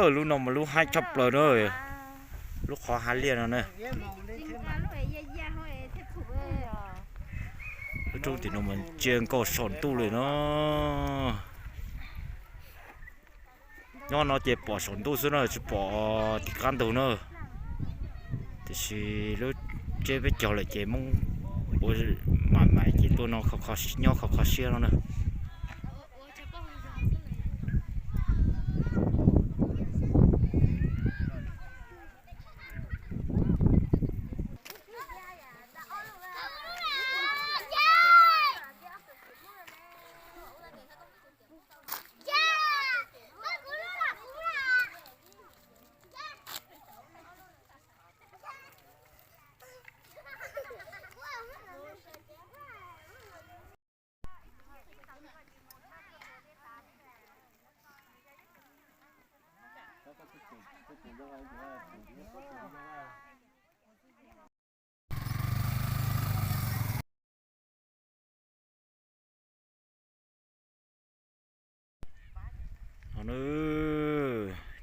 Lub no mas lub haib tshaj plaws na, lub qhov hav liaj no na. Lub roob tim no mas ntsia nkaus saum ntuj li no. Nyob no ces pom saum ntuj xwb na, tsis pom tim qab ntug na. Tiam sis lub tsheb peb caug lawm ces Hmoob ua mam mam ces tuaj no nyob kho kho siab no na.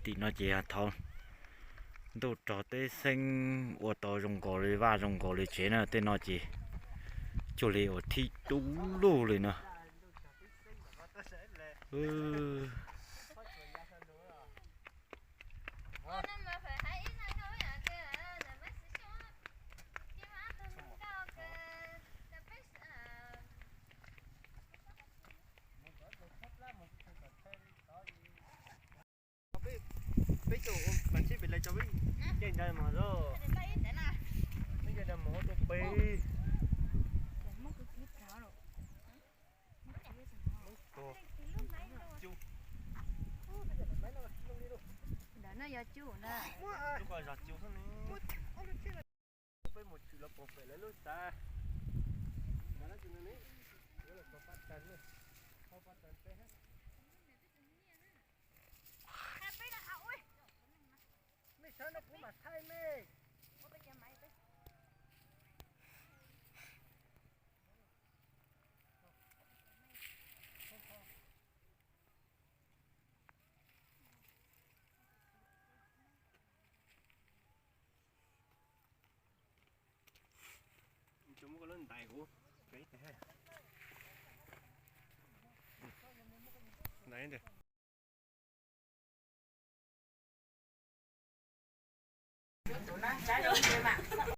Tim no ces thov ntuj rog teb xeeb ua tau zoo nkaus li vaj zoo nkaus li tsev na, tej no ces cuag li uas thib dub lug li no. Peb caug mas tsis pem lawv cov peb caug ntawd mas, peb caug ntawd mas ua rau peb. Ntawm no yog cub na. Peb mus tshwm los pom pem lawv lub xav. Mej sawv no kuv mam thaij mej. Muab koj lub ntais kuv. Ntais ntawd. Mej sawv hos, mej sawv.